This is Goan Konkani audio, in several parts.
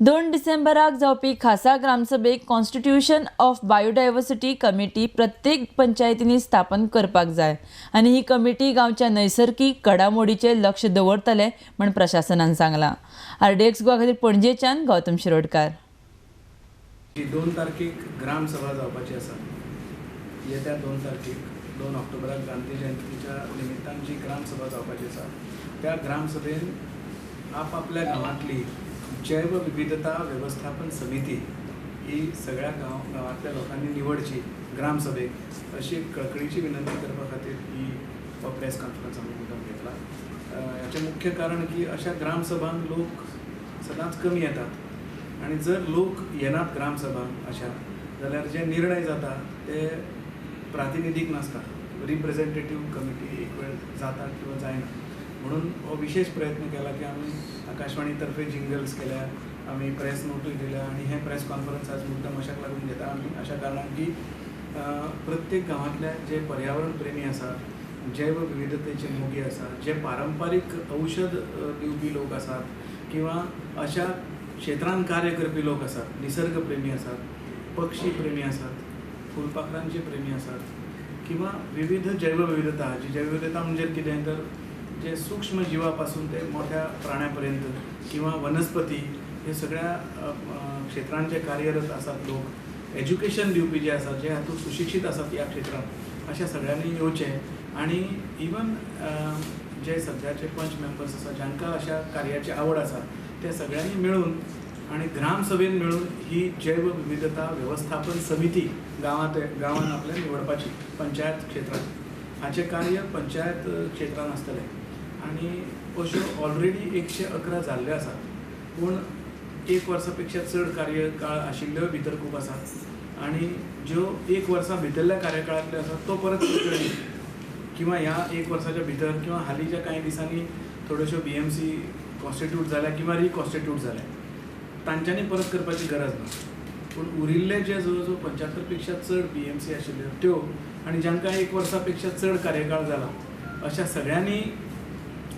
2 डिसेंबराक जावपी खासा ग्रामसभेक कॉन्स्टिट्यूशन ऑफ बायोडायवर्सिटी कमिटी प्रत्येक पंचायतींनी स्थापन करपाक जाय आनी ही कमिटी गांवच्या नैसर्गीक घडामोडीचेर लक्ष दवरतले म्हण प्रशासनान सांगलां. आरडीएक्स गोवा खातीर पणजेच्यान गौतम शिरोडकार. जी 2 तारखेक ग्रामसभा जावपाची आसा. येत्या 2 तारखेक 2 ऑक्टोबराक गांधी जयंतीच्या निमित्तान जी ग्रामसभा जावपाची आसा त्या ग्रामसभेन आपापल्या गांवांतली जैवविविधता व्यवस्थापन समिती ही सगळ्या गांवांतल्या लोकांनी निवडची ग्रामसभेक अशी कळकळीची विनंती करपा खातीर ही हो प्रेस कॉन्फरन्स आमी मुद्दम घेतला. हाचें मुख्य कारण की अशा ग्रामसभांक लोक सदांच कमी येतात आनी जर लोक येनात ग्रामसभांक अशा जाल्यार जे निर्णय जाता ते प्रातिनिधीक नासता, रिप्रेझेंटेटीव कमिटी एक वेळ जाता किंवा जायना. म्हणून हो विशेष प्रयत्न केला की आमी आकाशवाणी तर्फे जिंगल्स केल्या, आमी प्रेस नोटूय दिल्या आनी हें प्रेस कॉन्फरन्स आज मुद्दम अशाक लागून घेता आमी अशा कारणान की प्रत्येक गांवांतल्या जे पर्यावरण प्रेमी आसात, जैवविविधतेचे मोगी आसात, जे पारंपारीक औषध दिवपी लोक आसात किंवा अशा क्षेत्रांत कार्य करपी लोक आसात, निसर्ग प्रेमी आसात, पक्षी प्रेमी आसात, फुलपाखरांचे प्रेमी आसात किंवा विविध जैवविविधता, जी जैवविविधता म्हणजे कितें तर जे सूक्ष्म जिवापासून ते मोठ्या प्राण्यापर्यंत किंवा वनस्पती हे सगळ्या क्षेत्रांत जे कार्यरत आसात लोक, एज्युकेशन दिवपी जे आसात, जे हातूंत सुशिक्षीत आसात ह्या क्षेत्रांत, अशा सगळ्यांनी येवचें आनी इवन जे सद्याचे पंच मेंबर्स आसा जांकां अशा कार्याची आवड आसा ते सगळ्यांनी मेळून आनी ग्रामसभेन मेळून ही जैवविविधता व्यवस्थापन समिती गांवांत आपल्या निवडपाची पंचायत क्षेत्रांत. हाचें कार्य पंचायत क्षेत्रांत आसतलें आनी अश्यो ऑलरेडी 111 जाल्ल्यो आसात, पूण 1 वर्सा पेक्षा चड कार्यकाळ आशिल्ल्योय भितर खूब आसात आनी ज्यो 1 वर्सा भितरल्या कार्यकाळांतल्यो आसात तो परत किंवा ह्या 1 वर्साच्या भितर किंवा हालींच्या कांय दिसांनी थोड्योश्यो BMC constitute जाल्या किंवा रिकॉन्स्टिट्यूट जाल्या तांच्यांनी परत करपाची गरज ना. पूण उरिल्ले जे जवळ जवळ 75 पेक्षा चड BMC आशिल्ल्यो त्यो आनी जांकां 1 वर्सा पेक्षा चड कार्यकाळ जाला अशा सगळ्यांनी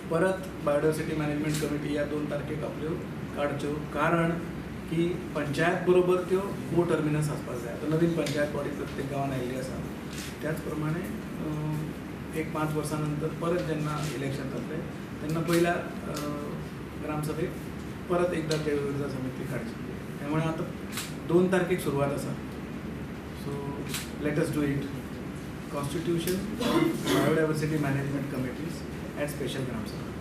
परत बायोडायवर्सिटी मॅनेजमेंट कमिटी ह्या 2 तारखेक आपल्यो काडच्यो, कारण की पंचायत बरोबर त्यो को टर्मिनस आसपाक जाय. आतां नवीन पंचायत बॉडी प्रत्येक गांवांत आयिल्ली आसा, त्याच प्रमाणे एक 5 वर्सां नंतर परत जेन्ना इलेक्शन जातलें तेन्ना पयल्या ग्रामसभेक परत एकदा जैवविविधता समिती काडची. त्यामुळे आतां 2 तारखेक सुरवात आसा. So let us do it. Constitution of biodiversity management committees at special Gramsabha.